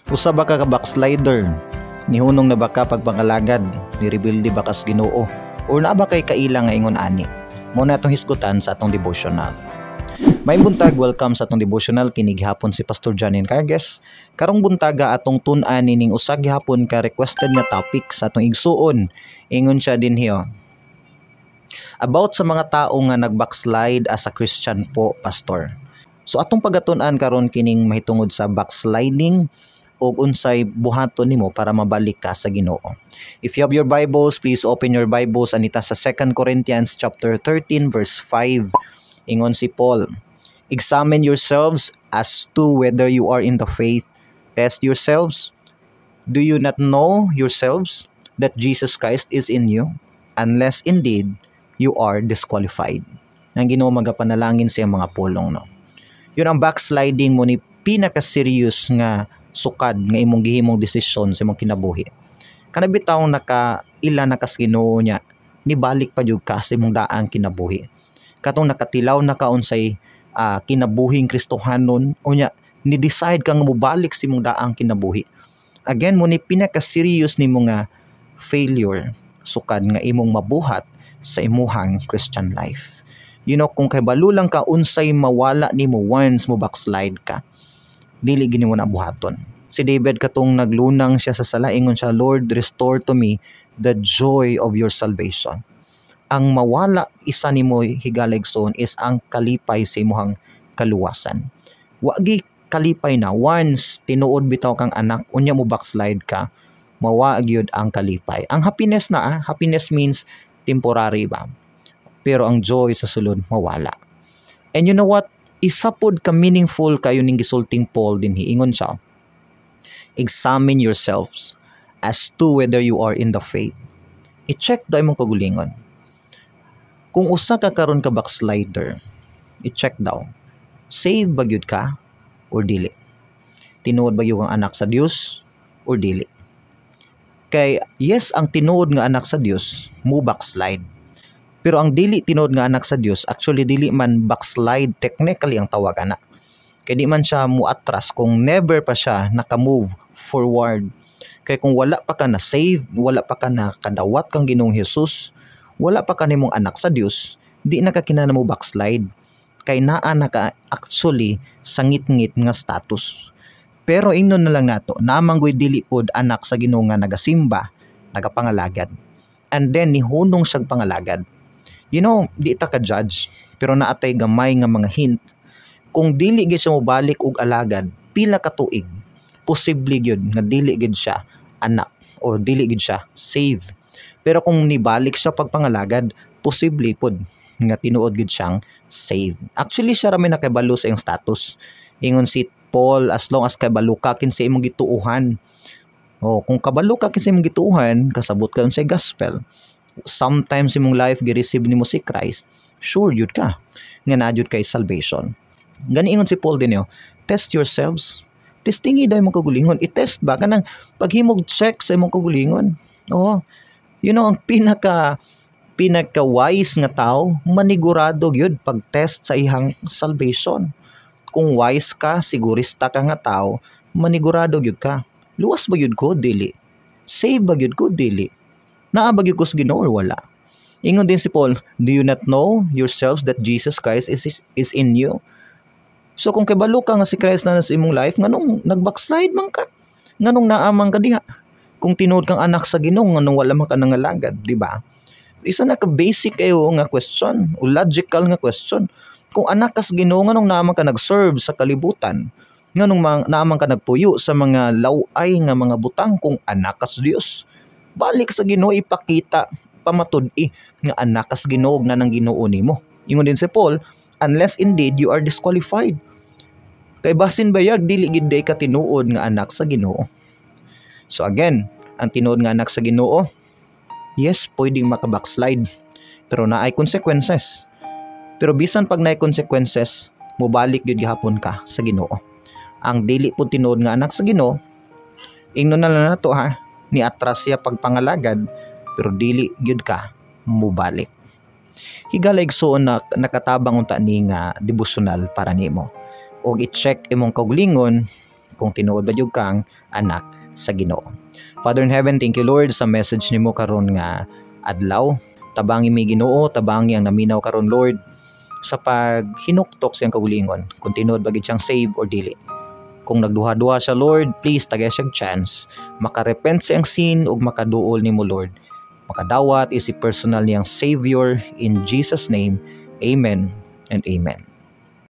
Usa ba ka ka backslider? Nihunong na ba ka pagpangalagad? Nirebelde ba kas Ginoo? Or naa ba kay kaila nga ingon ani? Mao na atong hisgutan sa atong devotional. Maayong buntag, welcome sa atong devotional. Kini gihapon si Pastor Janin Carges. Karong buntaga, atong tun-an ning usa gihapon ka requested nga topic sa atong igsuon. Ingon siya dinhi oh. About sa mga tao nga nag-backslide as a Christian po, Pastor. So atong pagatun-an karon kining mahitungod sa backsliding ug unsay buhaton nimo para mabalik ka sa Ginoo. If you have your Bibles, please open your Bibles anita sa 2 Corinthians chapter 13 verse 5. Ingon si Paul, "Examine yourselves as to whether you are in the faith. Test yourselves. Do you not know yourselves that Jesus Christ is in you? Unless indeed you are disqualified." Ang Ginoo magapanalangin sa iyang mga pulong, no. Yun ang backsliding mao ni pinaka-serious nga sukad nga imong gihimong desisyon sa imong kinabuhi. Kana bitaw naka ila na kas Ginoo niya, nibalik pa jud ka sa imong daang kinabuhi. Katong nakatilaw na ka unsay kinabuhing Kristohanon, unya ni-decide ka nga mobalik sa imong daang kinabuhi. Again, mao ni pinaka-serious nimo nga failure sukad nga imong mabuhat sa imuhang Christian life. Kung kabalo lang ka unsay mawala nimo once mo backslide ka, dili gyud nimo na buhaton. Si David, katong naglunang siya sa sala, ingon siya, "Lord, restore to me the joy of your salvation." Ang mawala isa nimo, higala igsoon, is ang kalipay sa imuhang kaluwasan. Wa gyuy kalipay na once tinuod bitaw kang anak, unya mo backslide ka, mawa gyud ang kalipay. Ang happiness na happiness means temporary ba? Pero ang joy sa sulod mawala. And you know what? Isa pod ka meaningful kayo ning gisulting Paul dinhi. Ingon siya, "Examine yourselves as to whether you are in the faith." I-check daw imong kagulingon. Kung usa ka karon ka backslider, i-check daw. Save ba gyud ka or dili? Tinuod ba gyud kang anak sa Dios or dili? Kay yes, ang tinuod nga anak sa Dios mo backslide. Pero ang dili tinuod nga anak sa Dios, actually dili man backslide technically ang tawag ana. Kay di man siya mo atras kung never pa siya naka-move forward. Kay kung wala pa ka na save, wala pa ka na kadawat kang Ginoong Hesus, wala pa ka nimong anak sa Dios, di na ka kinahanglan mo backslide. Kay naa na ka actually sa ngit-ngit nga status. Pero ingnon na lang nato, naa man goy dili pod anak sa Ginoo nga nagasimba, nagapangalagad. And then nihunong siyang pangalagad. Di ta ka judge, pero naatay gamay nga mga hint. Kung dili gyud siya mobalik og alagad pila ka tuig, posible gyud nga dili gyud siya anak o dili gyud siya save. Pero kung nibalik siya pagpangalagad, posible pod nga tinuod gyud siyang save. Actually, siya ra may nakabalo sa iyang status. Ingon si Paul, as long as kabalo ka kinsa imong gituohan. Oh, kung kabalo ka kinsa imong gituohan, kasabot ka unsay gospel. Sometimes imong life gi-receive nimo si Christ, sure jud ka nga naa jud kay salvation. Gani ingon si Paul dinhi, "Test yourselves." Testingi daw imong kagulingon. I-test ba kanang paghimog check sa imong kagulingon. Oh. Ang pinaka pinaka wise nga tao manigurado gyud pag-test sa iyang salvation. Kung wise ka, sigurista ka nga tao, manigurado gyud ka. Luwas ba gyud ko? Dili. Save ba gyud ko? Dili. Naa ba gyud ko sa Ginoo or wala? Ingon din si Paul, "Do you not know yourselves that Jesus Christ is in you?" So kung kabalo ka nga si Christ na sa imong life, nganong nag-backslide man ka? Nganong naa man ka diha? Kung tinuod kang anak sa Ginoo, nganong wala man ka nangalagad, di ba? Isa na ka basic kayo nga question o logical nga question. Kung anak ka sa Ginoo, nganong naa man ka nag-serve sa kalibutan? Nganong naa man ka nagpuyo sa mga laway nga mga butang kung anak ka sa Dios? Balik sa Ginoo, ipakita pamatud-i nga anak ka sa Ginoo na nang Ginoo nimo. Ingon din si Paul, "Unless indeed you are disqualified." Kay basin bayag dili gid day ka tinuod nga anak sa Ginoo. So again, ang tinuod nga anak sa Ginoo, yes, pwedeng maka-backslide, pero naay consequences. Pero bisan pag naay consequences, mobalik gyud gihapon ka sa Ginoo. Ang dili po tinuod nga anak sa Ginoo, ingnon na lang nato ha, ni atras siya pagpangalagad, pero dili gyud ka mobalik. Higala igsuon na nakatabang unta ni nga devotional para nimo. Og i-check imong kaugalingon Kung tinuod ba jud kang anak sa Ginoo. Father in heaven, thank you, Lord, sa message nimo karon nga adlaw. Tabangi mi, Ginoo, tabangi ang naminaw karon, Lord, sa paghinuktok sa iyang kaugalingon kung tinuod ba gid siyang save or dili. Kung nagduha-duha siya, Lord, please tagay siya chance makarepent sa iyang sin ug makaduol nimo, Lord. Makadawat is si personal niyang Savior. In Jesus' name, amen and amen.